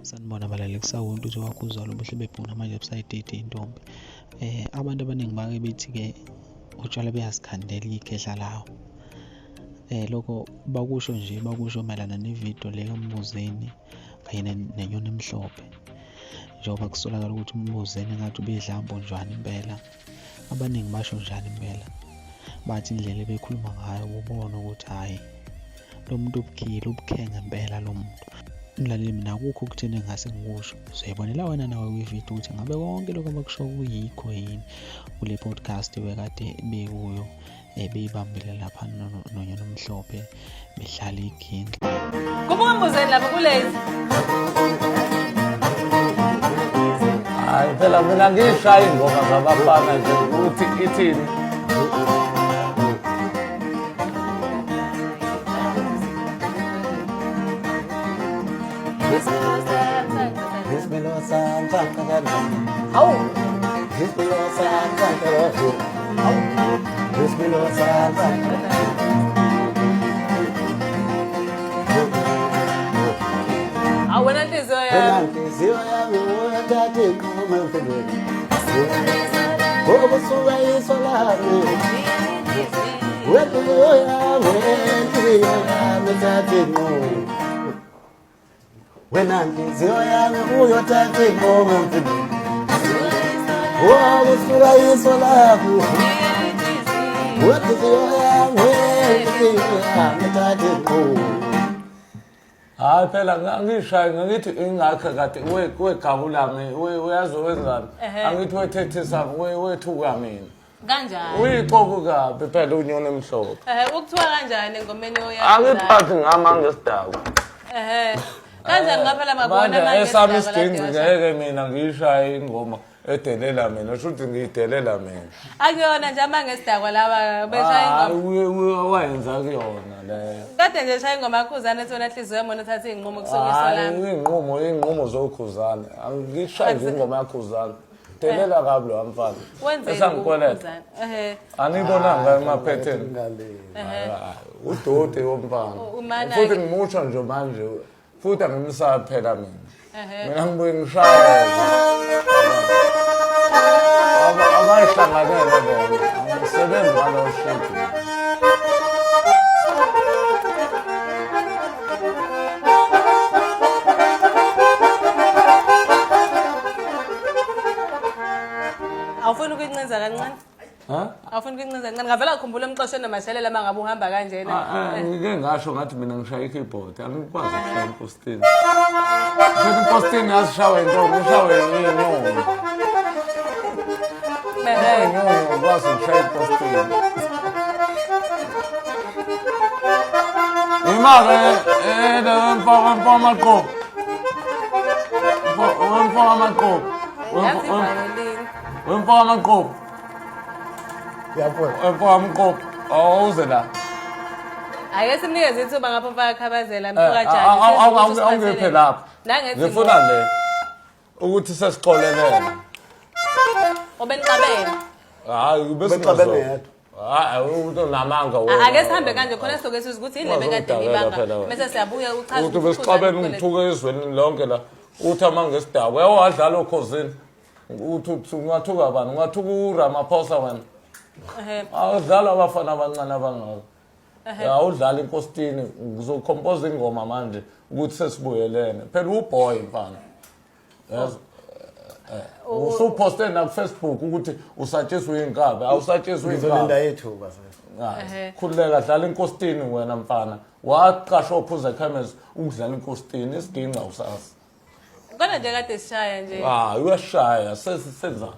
Sanibona balaleli kusawuntu uthi wakhuzwa lobuhle bebhuna manje busayididi intombi. Abantu abaningi bake bethi-ke utshwala buyazikhandela ikhehla lawo. Lokho bakusho nje bakusho mayelana nevidiyo le kaMbuzeni kanye nenyoni emhlophe. Njengoba kusolakala ukuthi uMbuzeni engathi ubedla amponjwana impela. Abaningi basho njalo impela. Bathi indlela ebekhuluma ngayo ubona ukuthi hhayi lo muntu ubukhile ubukhe ngempela lo muntu. Mlaleli mina akukho okutheni engingase ngikusho. Uzoyibonela wena nawe kwividiyo ukuthi ngabe konke lokhu abakusho kuyikho yini kule podcast bekade bekuyo beyibambile lapha nonyana omhlophe bedlala iginxa. Kubuka mbuzeni lapho kulezi. Hayi phela mina ngishaya ingoma zabafana nje ukuthi ithini. Hawu. Hawu wena nhliziyo yami. Inhliziyo yami uyathatha inqumo empilweni. Ngoba usuka iso lami. Wenhliziyo yami, inhliziyo yami ithatha inqumo. Wena nhliziyo yami uyothatha inqumo empilweni. Ngoba usuka iso lami. Wenhliziyo yami, inhliziyo yami ithatha inqumo. Hayi phela ngishaye ngithi ingakho kade wegawula mina uyazi wenzani angithi wethethisa wethuka mina. Kanjani? Uyixoku kabi phela unyoni emhlophe. Ukuthiwa kanjani engomeni oyazi? Angiphathi ngama ngesidakwa. Kanjani ngaphela makubona manje esami isidingi ngeke mina ngiyishaye ingoma edelela mina usho ukuthi ngiyidelela mina. Akuyona nje amangesidakwa laba beshaya ingoma. Wayenza kuyona leyo. Kade nje shaya ingoma yakhuzana ethi wena hliziyo yami uthatha iy'nqumo kusuka iso lami. Iy'nqumo iy'nqumo zokhuzana. Angishayi nje ingoma yakhuzana. Delela kabi lo mfana. Wenzeni Esangikweleta. kukhuzana? Ehhe. Anibonanga emaphetheni. Ngale. Udoti womfana. Umana- Futhi ngimusho nje manje. Futhi angimsabi phela mina. Ehhe. Mina ngibuye ngishayeke. Abayihlanganele bona. Angisebenzi ngalowo shit. Awufuni ukuyincinza kancane? Ha? Awufuni ukuyincinza kancane? Ngavela ngikhumbula umxosheni nomashelela uma ngabe uhamba kanjena. Ah, ah, ngike ngasho ngathi mina ngishaya i-keyboard angikwazi ukushaya impostini. Phela impostini yasishawa intombi, ishawe inyoni. Inyoni ngikwazi ukushaya impostini. Ima-ke mfaka mfaka amaqoqo. Wemfaka amaqoqo. Yazi ivayolini. Wemfaka amaqoqo. Uyabona? Wemfaka amaqoqo. Awuze la. Ake simnikeze ithuba ngapha mfaka khabazela Eh, mfoka jali. Awungiphe lapho. Nangethi Ngifuna le ukuthi sesixolelene. Obenixabene. Hayi bese Bexabene yedwa. Hayi umuntu onamanga wena. Ake sihambe kanje khona sizoke sizwe ukuthi yini le bekade Ungazongidakela nibanga. phela wena. Bese siyabuya uchaze Uthi besixabene ungithuke ezweni lonke la. Uthi amanga esidakwa. Uyawadlala okhozini. Uthi ungathuka bani? Ungathuka uRamaphosa wena. Ehhe. Awudlala abafana abancane abangaka. Ya udlala inkositini ngizokhompoza ingoma manje ukuthi sesibuyelene. Phela uboy mfana. Yazi usuphoste na ku-Facebook ukuthi usatshiswa uyinkabi awusatshiswa Ngizolinda uyinkabi ithuba sir. Hayi, khululeka dlala inkositini wena mfana waqashwa ophuza ekhemesi ukudlala inkositini isiginqa usazi Kodwa nje kade sishaya nje. hayi uyashaya sesenzani.